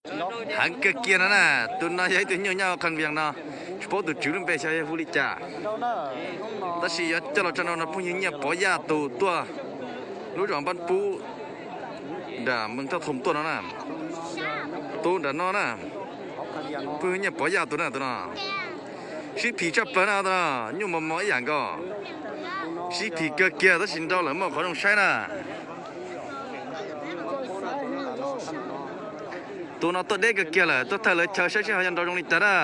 Heev kawg kiag no na. Tus no yog ib tug nyuj nyob Kham Vias no, tsis paub tus tswv lub npe xyov yog hu li cas, tab sis yuav coj los tso no no phooj ywg Nyiaj Pov Yaj tus tuaj, lub zos Npab Pub, nram Moos Thoj Thoom tuaj no na. Tus nram no na, phooj ywg Nyiaj Pov Yaj tus na, tus no sib phim tshaj plaws na, tus no nyuj mos mos ib yam nkaus. Sib phim kawg kiag tab sis nrau lawm muaj qhov zoo saib na. Tus no tuaj deb kawg kiag lawm, tuaj thawj lawv chaw saib seb ho yuav nrau zoo li cas na.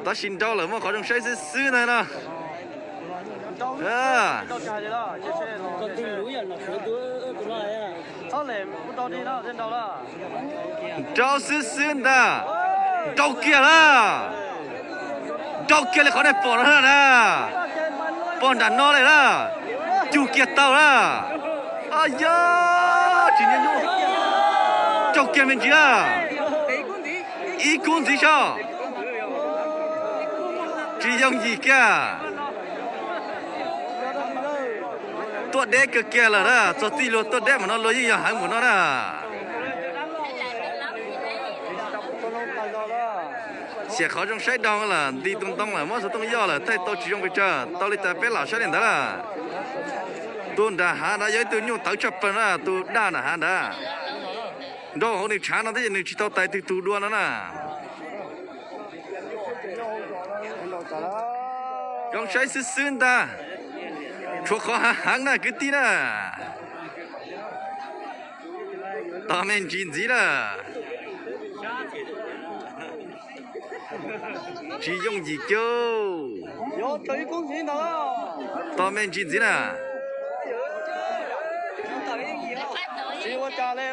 Tab sis nrau lawm muaj qhov zoo saib xwb xwb ntag no. Nrau xwb xwb ntag. Nrau kiag lawm. Nrau kiag li qhov nej pom no na. Pom nram no li na. Cug kiag tau na. Yog tsis nyob nyuj, raug kiag me ntsis na. Ib kub ntxiv sab, tsis yooj yim kiag. Tuaj deb kawg kiag lawm na, txog txij luag tuaj deb npaum no luag yeej yog heev npaum no na. Xiam qhov zoo saib dhau lawm, nti tus ntoo lawm, muab xov tooj yoj lawm, thaij tau tsis zoo pes tsawg, tau li cas peb lam saib li ntawd lawm. Tus nram hav ntawd yog ib tug nyuj tawv tshaj plaws na, tus daj nram hav ntawd. Nrau hauv nws tshav no thiab ces nws tsis tau tais twg tus dua no na. Zoo saib xwb xwb ntag, tshuav qhov hav heev na kwv tij na. Tos me ntsis ntxiv na. Tsis yooj yim kiag. Tos me ntsis ntxiv na.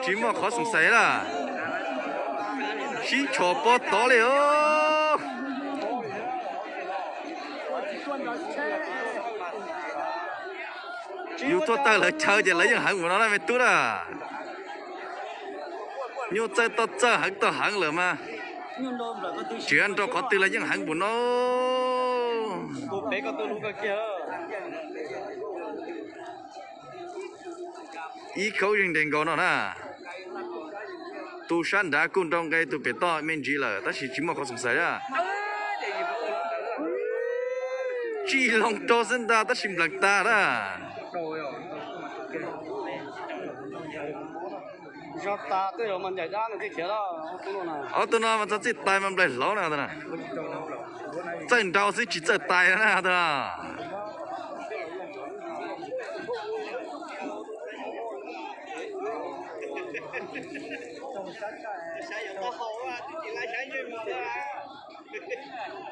Tsis muaj qhov xoom xais na. Sib tshom pov tod li os. Yus tuaj tawg lawv chaw ces lawv yeej heev npaum no na me tub na. Nyuj txawj toj txawj heev toj heev lawm mas, tsis nrau qhov twg los yeej heev npaum no. Ib khaub zeeg nres nkaus no na. Tus sab nrad kuj nrau nqe tus pem toj me ntsis lawm tab sis tsis muaj qhov xoom xais na. Tsij loo rau xwb ntag tab sis nplees tas na. Ob tug no mas txog txij tais mas nplaig hlauv na. Txawj nrau xwb tsis txawj tais na tus no.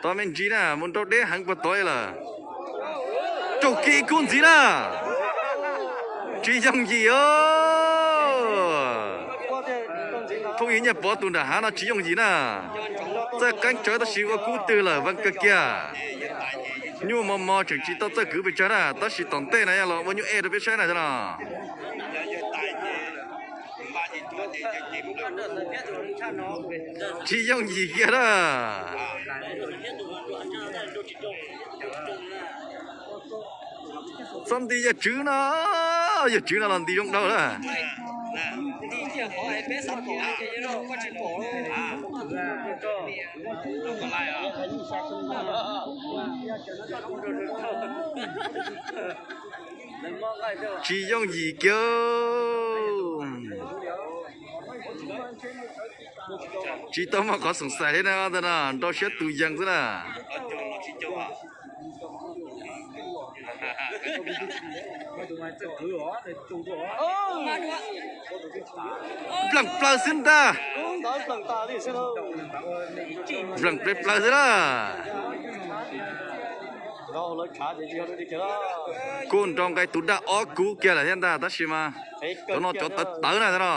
Tod me ntsis na, mus nrau deb heev puag tod lawm. Raug kiag ib kub ntxiv na. Tsis yooj yim os. Phooj ywg Nyiaj Pov tus nram hav no tsis yooj yim na. Txawj qeeb tsawv tab sis ua kub twg lawm veej kawg kiag. Nyuj mos mos tseem tsis tau txawj kwv pes tsawg na, tab sis tom ntej na yog los ua nyuj ej rau peb saib na no. Tsis yooj yim kiag na. Txhob nti yawg tswv no, yawg tswv no los nti zoo dhau na. Tsis yooj yim kiag. Tsis tau muaj qhov xoom xais li na, no nrau siab tus yees xwb na. Nplees plaws xwb ntag. Nplees plaws plaws xwb na. Kuj nrau nqe tus daj ob kub kiag lawm thiab ntag tab sis mas cov no cov tawv tawv na no.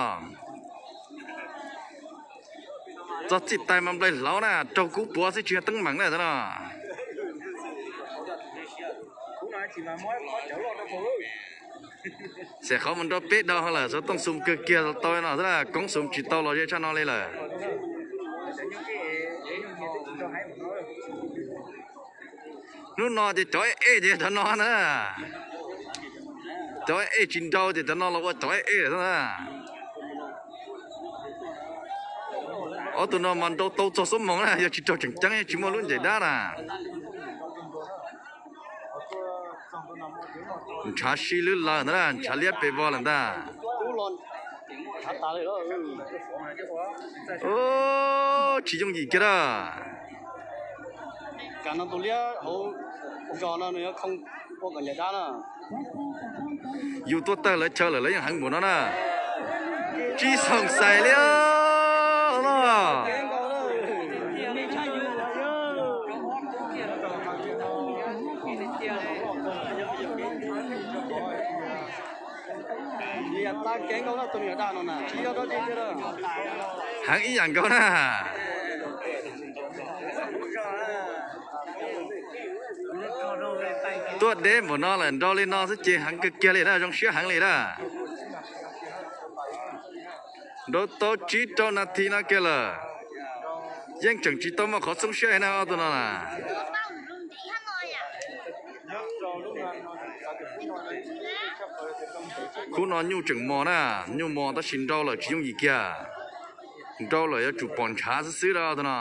Txog txij tais mas nplaig hlauv na, raug kub puav xwb tsis yog teeb meem na no. Xam qhov mus nrau peb dhau lawm, xov tooj xum kawg kiag tau no xwb, koob xum tsis tau los ze tshaj no li lawm. Hnub no ces cov ej ej ces cov no na, cov ej ej tsis nrau ces cov no los ua cov ej ej lawm xwb na. Ob tug no mas nrau tau txog xuab moos na, yog tsis raug tseem ceeb tsis muaj lub ncaim dab na. Ntshav si lwb laws ntag na, ntshav liab pes vog lawm ntag. Tsis yooj yim kiag na. Yus tuaj tawg lawv chaw lawm lawv yeej heev npaum no na. Tsis xoom xais li no. Heev ib yam nkaus na. Tuaj deb npaum no lawm nrau li no xwb ces heev kawg kiag li na, zoo siab heev li na. Nrau tau tsib rau nas this no kiag lawm, yeej tseem tsis tau muaj qhov txhob siab li na ob tug no na. Khub no nyuj tseem mos na, nyuj mos tab sis nrau lawm tsis yooj yim kiag. Nrau lawm yuav tsum pom ntshav xwb xwb na ob tug no.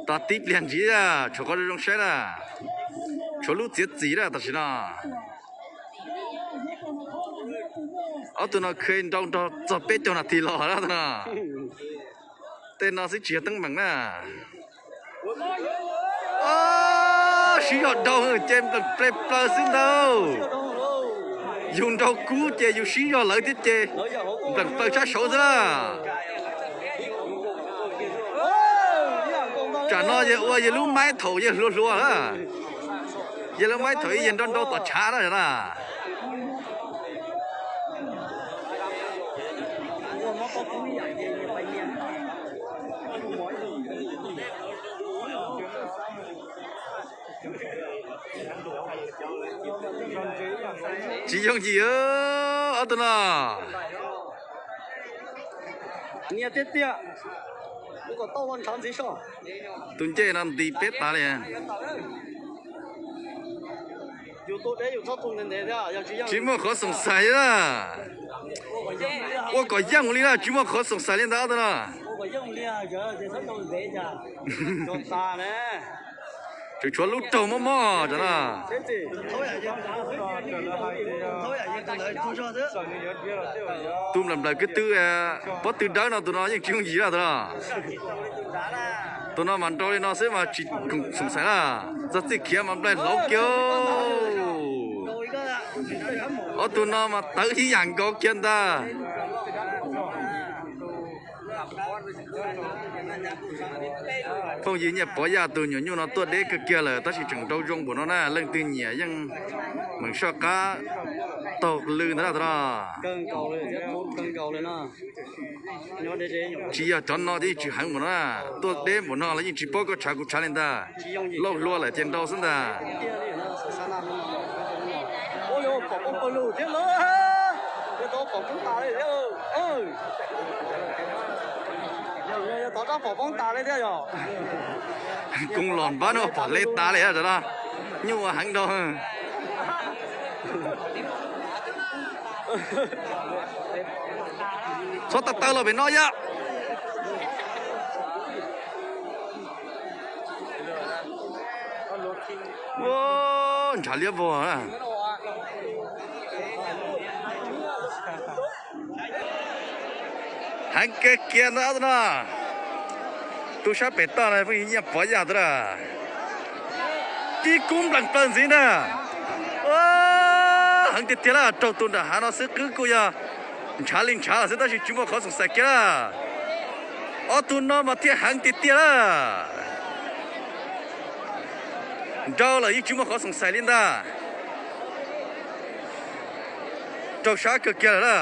Tag tib pliag ntsis, tshuav qhov zoo saib na, tshuav lub txiav txim na tam sim no. Ob tug no khw nrau nrog txog peb caug nas this los na ob tug no. Tej no xwb tsis yog teeb meem na. Siv zog nrau ces nplees plaws plaws xwb ntag. Yus nrau kub ces yus siv zog lawv thiab ces nplees plaws sab saud xwb na. Tsam no yog ua yog lub maib thaum yog hluas hluas na, yog lub maib thaum yog nrau nrau tom tshav na na. Tsis yooj yim ob tug no. Tus ncej no nti peb tas li. Tsis muaj qhov xoom xais li na. Ua kom yeej li na, tsis muaj qhov xoom xais li ntag ob tug no. Tseem tshuav lub raug mob mob no. Tus nplawm nplawm kwv tw, pob tw dawb no tus no yeej tsis yooj yim na tus no. Tus no mas nrau li no xwb mas tsis xoom xais na. Txog txij khiav mas nplaig hlauv kiag. Ob tug no mas tawv ib yam nkaus kiag ntag. Phooj ywg, Nyiaj Pov Yaj tus nyuam nyuj no tuaj deb kawg kiag lawm tab sis tseem nrau zoo npaum no na, leej twg nyiam yeej meem soj qab taug lw ntag na tus no. Tsis yog cov no ces yeej tsis heev npaum no na, tuaj deb npaum no los yeej tsis paub koj tshav kuv tshav li ntag. Lauj hlua lawm ces nrau xwb ntag. Koob los npab no pom hle tas li cov no, nyuj ua heev nrau. Txhob tawg tawg los pem no yom. Ntshav liab vog. Heev kiag kiag ntag no. Tus sab pem toj no pheej yog Nyiaj Pov Yaj tus na. Cib kub nplees plaws ntxiv na. Heev tiag tiag na, raug tus nram hav no xwb qwb kuj yog ntshav li ntshav lawm xwb tab sis tsis muaj qhov xoom xais kiag na. Ob tug no mas thiaj heev tiag tiag na. Nrau lawm yeej tsis muaj qhov xoom xais li ntag. Raug sab kawg kiag lawm na.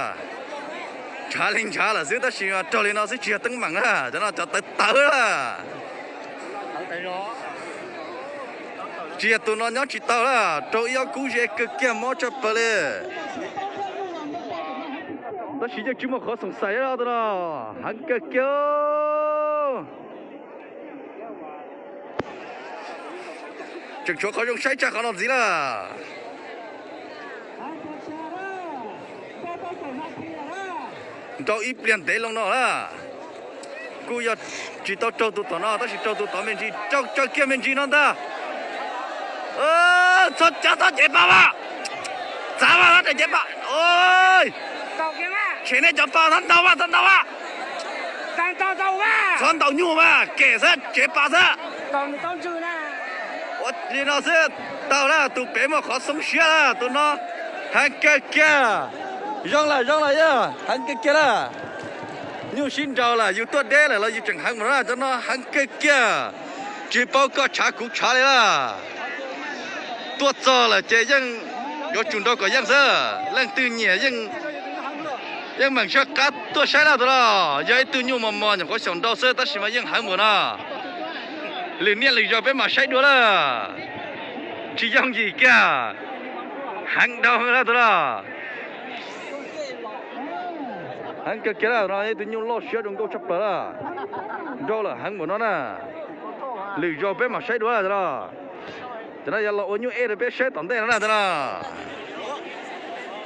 Ntshav li ntshav lawm xwb tab sis raug li no xwb tsis yog teeb meem na, cov no cov tawv tawv na. Tsis yog tus no nyob tsis tau na, raug ib ob kub ze kawg kiag mob tshaj plaws li. Tab sis yeej tsis muaj qhov xoom xais li tus no, heev kawg kiag. Tseem tshuav qhov zoo saib tshaj qhov no ntxiv na. Nrau ib pliag ntev loo no lawm. Kuj yog tsis tau raug tus tom no tab sis raug tus tod me ntsis, raug tsawg kiag me ntsis no ntag. Txhob cav, txhob cev pas mas. Txav mas, txhob cev pas. Tshem nej cov pas, txhob ntaus mas, txhob ntaus mas. Txhob ntaus nyuj mas, kem xwb, cev pas xwb. Ua li no xwb tau lawm, tus pem muaj qhov xoob siab lawm, tus no heev kawg kiag. Zoo lawm, zoo lawm, yog heev kawg kiag lawm. Nyuj sib nraus lawm, yus tuaj deb lawm los yus tseem heev mus no, cov no heev kawg kiag. Tsis paub koj tshav kuv tshav li lawm. Tuaj txog lawm ces yeej yuav tsum nrau kom yeej xwb. Leej twg nyiam yeej meem saj qab tuaj saib lawm tus no. Yog ib tug nyuj mos mos nyuam qhuav xyaum nrau xwb tab sis mas yeej heev mus no. Lwm niaj lwm zaus peb mam saib dua lawm. Tsis yooj yim kiag. Heev dhau lawm tus no. Heev kawg kiag lawm no, ib tug nyuj loj siab zoo nkauj tshaj plaws lawm. Nrau lawm heev mus no na. Lwm zaus peb mam saib dua lawm no. Cov no yuav los ua nyuj ej rau peb saib tom ntej no na, cov no.